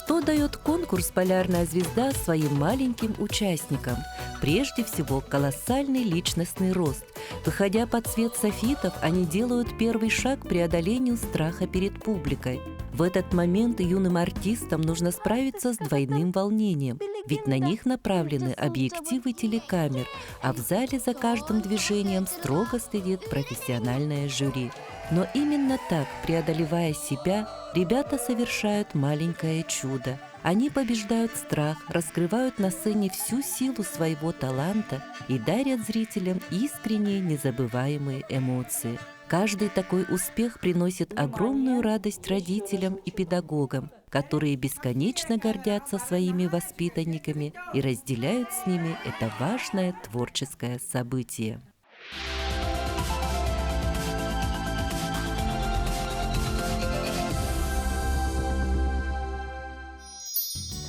Что дает конкурс «Полярная звезда» своим маленьким участникам? Прежде всего, колоссальный личностный рост. Выходя под свет софитов, они делают первый шаг к преодолению страха перед публикой. В этот момент юным артистам нужно справиться с двойным волнением, ведь на них направлены объективы телекамер, а в зале за каждым движением строго следит профессиональное жюри. Но именно так, преодолевая себя, ребята совершают маленькое чудо. Они побеждают страх, раскрывают на сцене всю силу своего таланта и дарят зрителям искренние незабываемые эмоции. Каждый такой успех приносит огромную радость родителям и педагогам, которые бесконечно гордятся своими воспитанниками и разделяют с ними это важное творческое событие.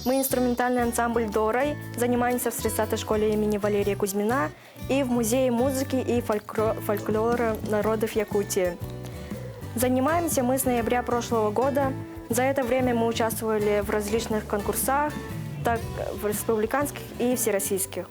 Мы инструментальный ансамбль «Дорой», занимаемся в 30-й школе имени Валерия Кузьмина и в Музее музыки и фольклора народов Якутии. Занимаемся мы с ноября прошлого года. За это время мы участвовали в различных конкурсах, так в республиканских и всероссийских.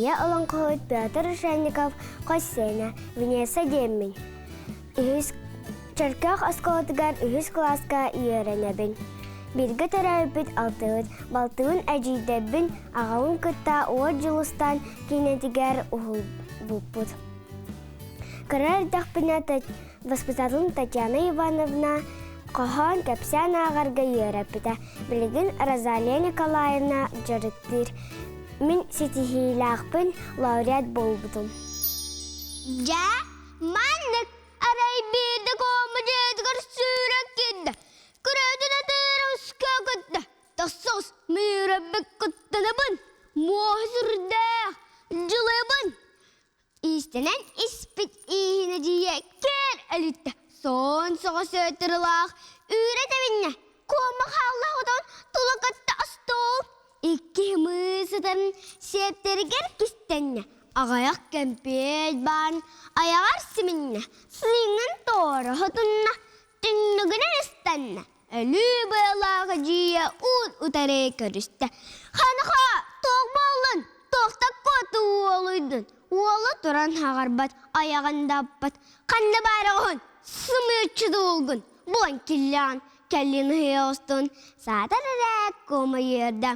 Арассыыйа олоҥхоһут Петр Решетников хос сиэнэ Венеса диэммин. Үһүс Чөркөөх оскуолатыгар үһүс кылааска үөрэнэбин. Бииргэ төрөөбүппүт алтыбыт, балтыбын эдьиийдэрбин аҕабын кытта Уот Дьулустаан киинэтигэр уһулбуппут. Кыра эрдэхпинэ воспитателым Татьяна Ивановна хоһоон кэпсээн ааҕарга үөрэппитэ. Билигин Розалия Николаевна дьарыктыыр. Мин ситиһиилээхпин лауреат буолбутум. Дьэ, маннык арай биирдэ куома дьиэтигэр сүүрэн киирдэ. Күрүөтүн атыыра ускаа кытта. Тахсаҕыс миирэббит кыттанабын, муоһа сүрдээх, дьылыбын. Иистэнэн испит ииһин эдьиийэ кэр элиттэ, сон соҕо сөтырылаах үүрэ тэбиннэ, куома хаалла хотон тула кытта остуол. Икки ымыы сытан сиэптэригэр кистэннэ, аҕыйах кэмпиэт баан айаҕар симиннэ, сыыҥын туора хотунна, түннүгүнэн ыстанна. Өлүү быалаах эдьиийэ уун утары көрүстэ. Ханыха, туох буоллун? Туохтан куоту уолуйдун? Уола туран хаҕарбат, айаҕын да аппат. Ханна баарыҕын? Сымыыччы дуулгун. Буон киллэҕин, кэлин ыһыа устун, саатар эрэ куомайыарда.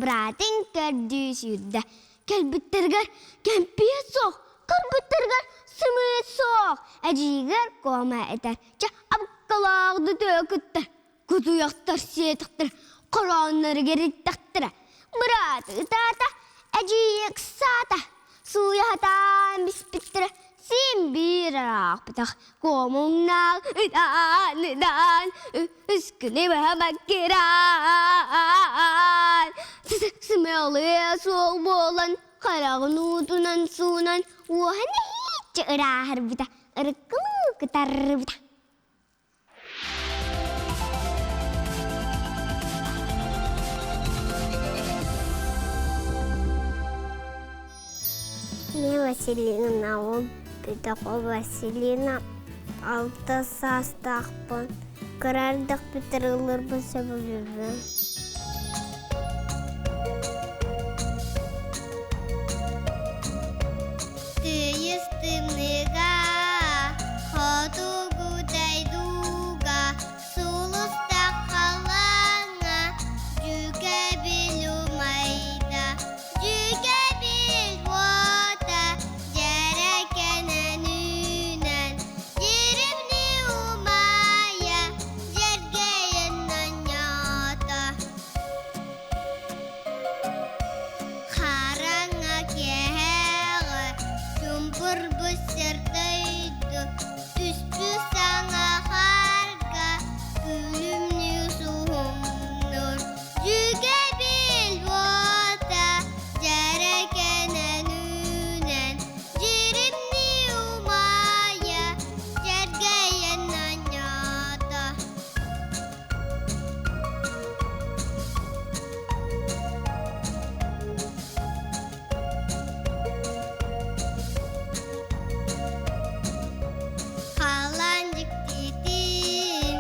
Быраатыҥ көрдүү сүүрдэ. Кэлбиттэригэр кэмпиэт суох, көрбүттэригэр сымыыт суох. Эдьиийигэр куома этэр. Чэ, абыккалаах да түөкүттэр, кутуйахтар сиэтэхтэр, хороонноргар иттэхтэрэ. Бырааты ытаата, эдьиийэ ыксаата. Сууйа сатаан биспиттэрэ син биир араахпытах. Куомуҥнаах ытаан ытаан үскүнү быһа маккыраан сымыалыа суол буолан хараҕын уутунан суунан уоһа нэһииччэ ырааһырбыта ырыккылыы кытарбыта. Мин Василина Петухова Василина алта саастаахпын. Кыра эрдэхпиттэн ыллыырбын сөбүлүүбүн. Тыйыс тымныыга, хотугу дойдуга, сулустах халлааҥҥа дьүкэбил умайда, дьүкэбил уота дьэрэкэнэн үүнэн, дьиримнии умайа, дьэргэйэн оонньоото. Хараҥа киэһэҕэ чумпурбут сырдайду, түспүт саҥа хаарга күлүмнүү суһумнуур. Дьүкэбил уота дьэрэкэнэн үүнэн, дьиримнии умайа, дьэргэйэн оонньоото. Халан дьиктитин,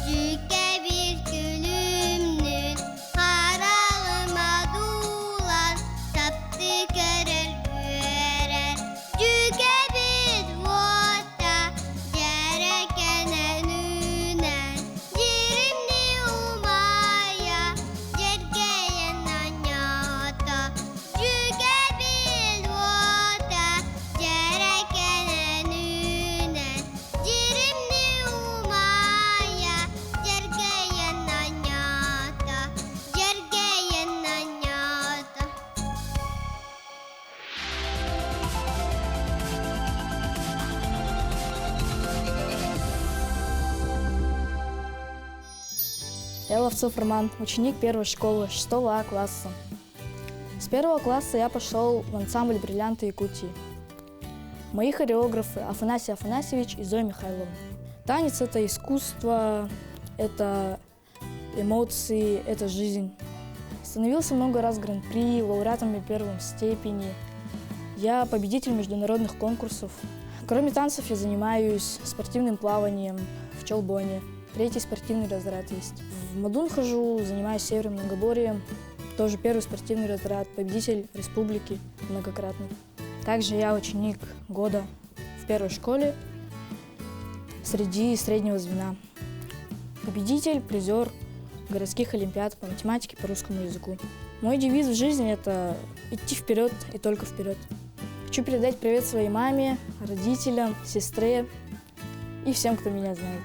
дьүкэ биир күлүмнүүн, хараҕыма дуулан, таптыы көрөр үөрэр. Дьүкэбит уота дьэрэкэнэн үүнэн, дьиримнии умайа, дьэргэйэн оонньоото. Дьүкэбил уота дьэрэкэнэн үүнэн, дьиримнии умайа, дьэргэйэн оонньоото, дьэргэйэн оонньоото. Я Ловцов Роман, ученик первой школы 6 А класса. С первого класса я пошел в ансамбль «Бриллианты Якутии». Мои хореографы Афанасий Афанасьевич и Зоя Михайловна. Танец – это искусство, это эмоции, это жизнь. Становился много раз гран-при, лауреатом первой степени. Я победитель международных конкурсов. Кроме танцев я занимаюсь спортивным плаванием в Чолбоне. Третий спортивный разряд есть. В Мадун хожу, занимаюсь северным многоборьем. Тоже первый спортивный разряд, победитель республики многократный. Также я ученик года в первой школе среди среднего звена. Победитель, призер городских олимпиад по математике, по русскому языку. Мой девиз в жизни – это идти вперед и только вперед. Хочу передать привет своей маме, родителям, сестре и всем, кто меня знает.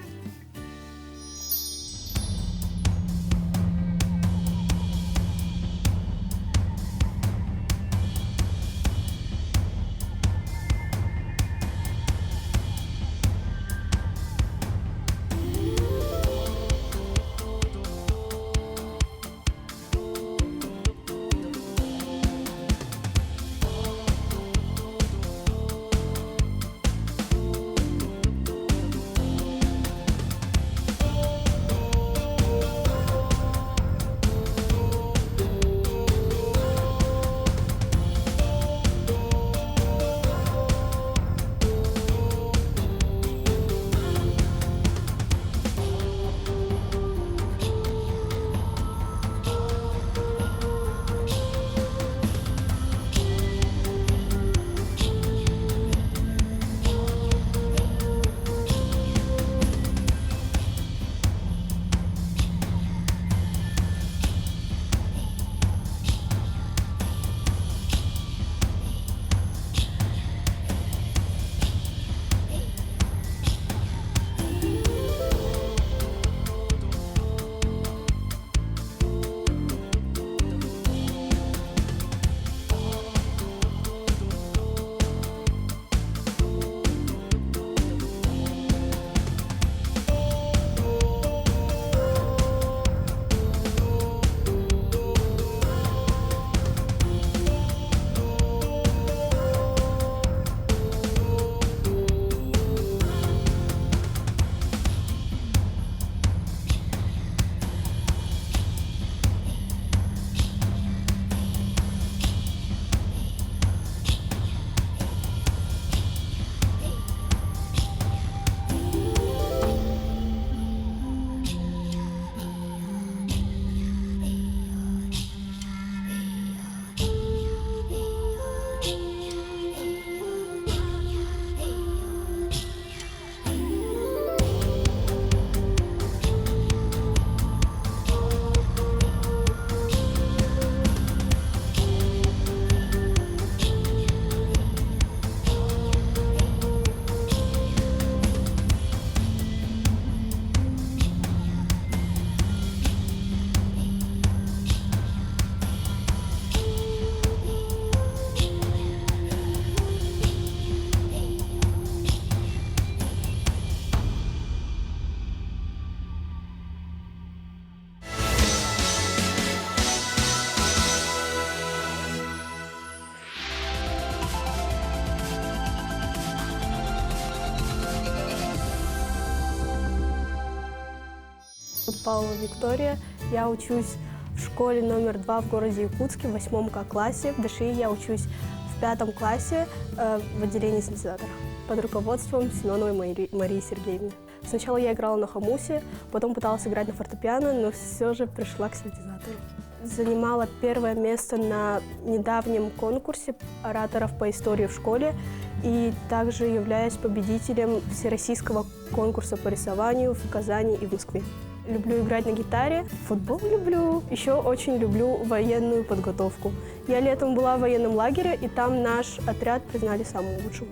Павлова Виктория. Я учусь в школе номер 2 в городе Якутске, в 8 К классе. В ДШИ я учусь в 5 классе в отделении синтезатора под руководством Семеновой Марии Сергеевны. Сначала я играла на хомусе, потом пыталась играть на фортепиано, но все же пришла к синтезатору. Занимала первое место на недавнем конкурсе ораторов по истории в школе и также являюсь победителем всероссийского конкурса по рисованию в Казани и в Москве. Люблю играть на гитаре, футбол люблю, еще очень люблю военную подготовку. Я летом была в военном лагере, и там наш отряд признали самым лучшим.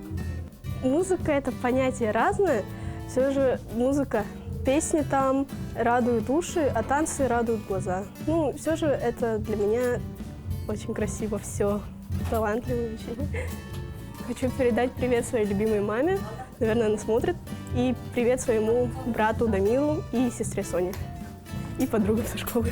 Музыка — это понятие разное, все же музыка, песни там радуют уши, а танцы радуют глаза. Все же это для меня очень красиво все, талантливо очень. Хочу передать привет своей любимой маме, наверное, она смотрит, и привет своему брату Дамилу и сестре Соне, и подругам со школы.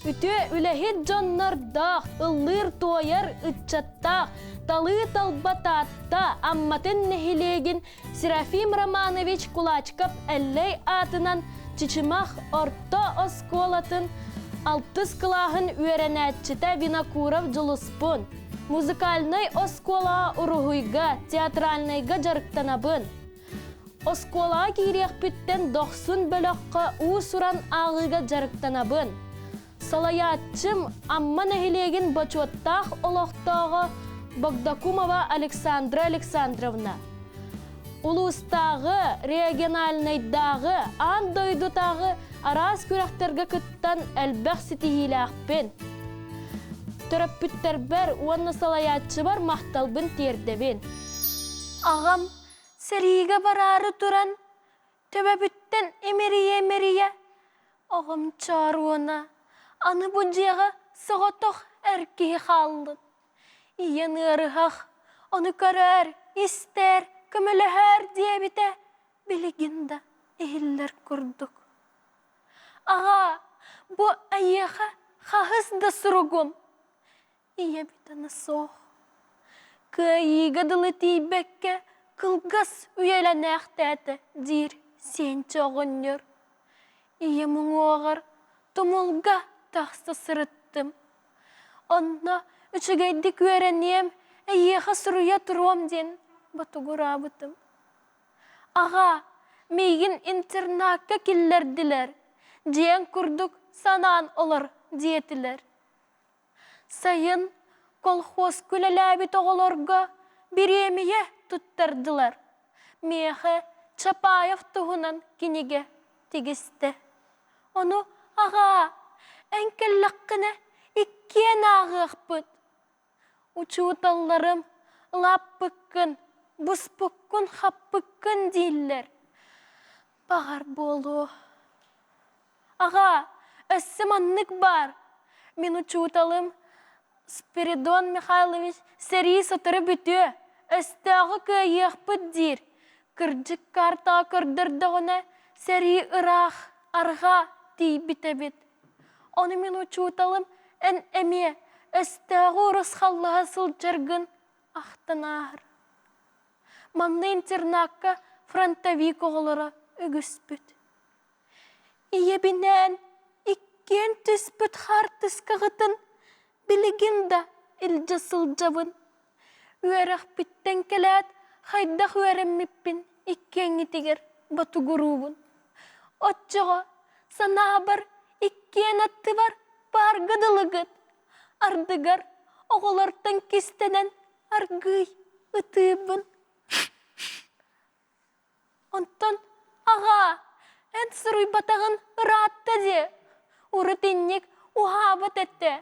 Үтүө үлэһит дьоннордоох, ыллыыр-туойар ыччаттаах, талыы-талба Таатта Амматын нэһилиэгин Серафим Романович Кулачков Эллэй аатынан Чычымах орто оскуолатын алтыс кылааһын үөрэнээччитэ Винокуров Дьулуспун. Музыкальнай оскуолаҕа уруһуйга, театральнайга дьарыктанабын. Оскуолаҕа киириэхпиттэн дохсун бөлөххө уус-уран ааҕыыга дьарыктанабын. Салайааччым Амма нэһилиэгин бочуоттаах олохтооҕо Богдокумова Александра Александровна. Улуустааҕы, региональнайдааҕы, аан дойдутааҕы араас күрэхтэргэ кыттан элбэх ситиһиилээхпин. Төрөппүттэрбэр уонна салайааччыбар махталбын тиэрдэбин. Аҕам Сэриигэ бараары туран, төбөбүттэн имэрийэ-имэрийэ, оҕом чооруона, аны бу дьиэҕэ соҕотох эр киһи хааллын. Ийэн ыарыһах, ону көрөөр, истээр, көмөлөһөөр диэбитэ билигин да иһиллэр курдук. Аҕаа, бу эйиэхэ хаһыс да суругум. Ийэбит аны суох. Кыайыыга дылы тиийбэккэ кылгас үйэлэнээхтээтэ диир Сиэнчэ оҕонньор. Ийэм уҥуоҕар тумулга тахса сырыттым. Онно үчүгэйдик үөрэниэм, эйиэхэ суруйа туруом диэн ботугураабытым. Аҕаа, миигин интернакка киллэрдилэр, дьиэҥ курдук санаан олор диэтилэр. Сайын колхозка үлэлээбит оҕолорго бириэмийэ туттардылар. Миэхэ Чапаев туһунан кинигэ тигистэ. Ону аҕаа, эн кэллэххинэ иккиэн ааҕыахпыт. Учууталларым лааппыккын, буспуккун-хаппыккын дииллэр. Баҕар буолуо. Аҕаа, өссө маннык баар. Мин учууталым Спиридон Михайлович сэрии сотору бүтүө, өстөөҕү кыайыахпыт диир. Кырдьык картаҕа көрдөрдөҕүнэ, сэрии ыраах, арҕаа тиийбит эбит. Ону мин учууталым эн эмиэ өстөөҕү урусхаллаһа сылдьаргын ахтан ааһар. Манна интернакка фронтовик оҕолоро үгүспүт. Ийэбинээн иккиэн түспүт хаартыскаҕытын билигин да илдьэ сылдьабын. Үөрэхпиттэн кэлээт хайдах үөрэммиппин иккиэҥҥитигэр ботугуруубун. Оччоҕо санаабар иккиэн аттыбар баарга дылыгыт. Ардыгар оҕолортон кистэнэн аргыый ытыыбын. Онтон аҕаа, эн суруйбатаҕын ыраатта дии. Урут инник уһаабат этэ.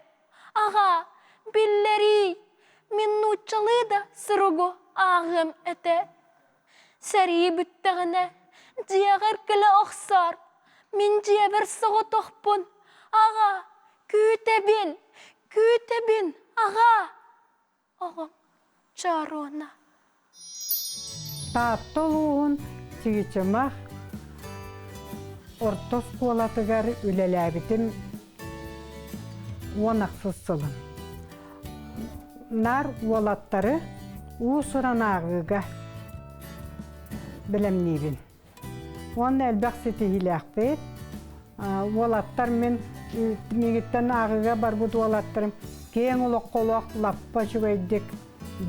Аҕаа, биллэриий, мин нууччалыы да суругу ааҕыам этэ. Сэрии бүттэҕинэ, дьиэҕэр кэлэ охсоор. Мин дьиэбэр соҕотохпун. Аҕаа, күүтэбин, күүтэбин, аҕаа. Оҕом Чооруона. Таатта улууһун Чыычымах орто оскуолатыгар үлэлээбитим уон ахсыс сылым. Наар уолаттары уус-уран ааҕыыга бэлэмниибин. Уонна элбэх ситиһиилээхпит. Уолаттар мин миигиттэн ааҕыыга барбыт уолаттарым киэҥ олоххолоох лаппа үчүгэйдик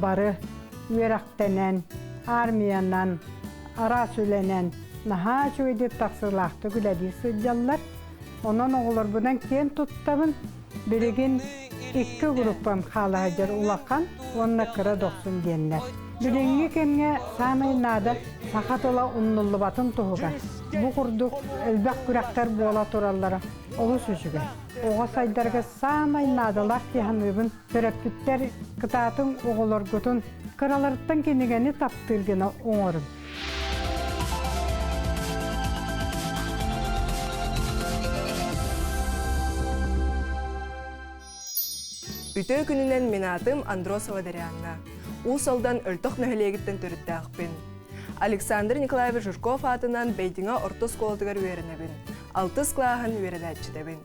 бары үөрэхтэнэн, армиянан, араас үлэнэн наһаа үчүгэйдик тахсыылаахтык үлэлии сылдьаллар. Онон оҕолорбунан киэн туттабын. Билигин икки группам хаала сылдьар улахан уонна кыра дохсун диэннэр. Билиҥҥи кэмҥэ саамай наада саха тыла умнуллубатын туһугар бу курдук элбэх күрэхтэр буола тураллара олус үчүгэй. Оҕо сайдарга саамай наадалаах дии саныыбын. Төрөппүттэр кытаатыҥ оҕолоргутун кыраларыттан кинигэни таптыыр гына оҥоруҥ. Үтүө күнүнэн мин аатым Андросова Дарианна. Уус Алдан Өлтөх нэһилиэгиттэн төрүттээхпин. Александр Николаевич Жирков аатынан Бэйдиҥэ орто оскуолатыгар үөрэнэбин. Алтыс кылааһын үөрэнээччитэбин.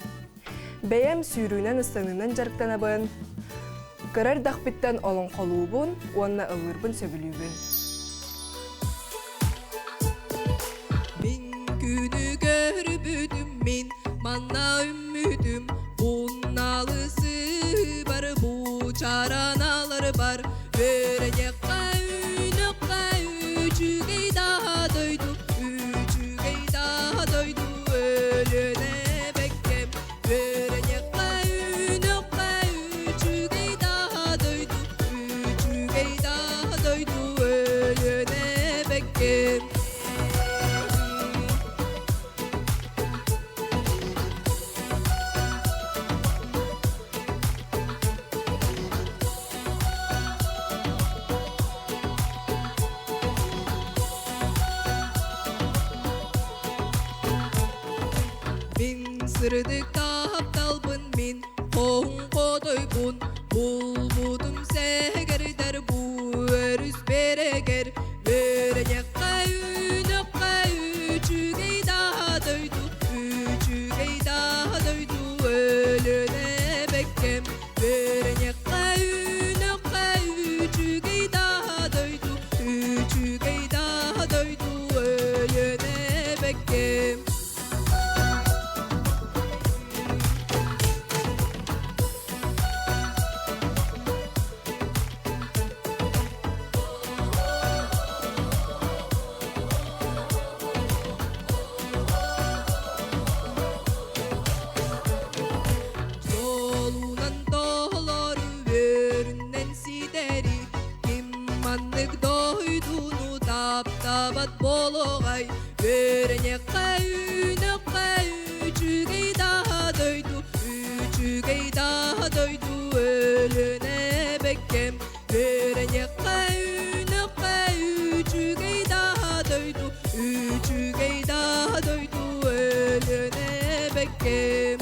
Бэйэм сүүрүүнэн ыстаныынан дьарыктанабын. Кыра эрдэхпиттэн олоҥхолуубун уонна ыллыырбын сөбүлүүбүн. Мин күнү көрбүтүм мин манна үммүтүм Унналысы бар бу чараналар бар Үөрэньэххэ үүнөххэ үчүгэй да дойду Үчүгэй да дойду Өлүөнэ бэккэм Үөрэньэххэ үүнөххэ үчүгэй да дойду Үчүгэй да дойду Өлүөнэ бэккэм. Мин сырдык тапталбын мин хоһун хотойбун булбутум сэгэрдэр бу өрүс берегер Үөрэньэххэ үүнөххэ үчүгэй да дойду үчүгэй да дойду Өлүөнэ бэккэм Үөрэньэххэ үүнөххэ үчүгэй да дойду үчүгэй да дойду Өлүөнэ бэккэм. Суолунан толору үөрүнэн ситэри ким маннык дойдуну таптабат буолуоҕай үөрэньэххэ үүнөххэ үчүгэй да дойду үчүгэй да дойду Өлүөнэ бэккэм үөрэньэххэ үүнөххэ үчүгэй да дойду үчүгэй да дойду Өлүөнэ бэккэм.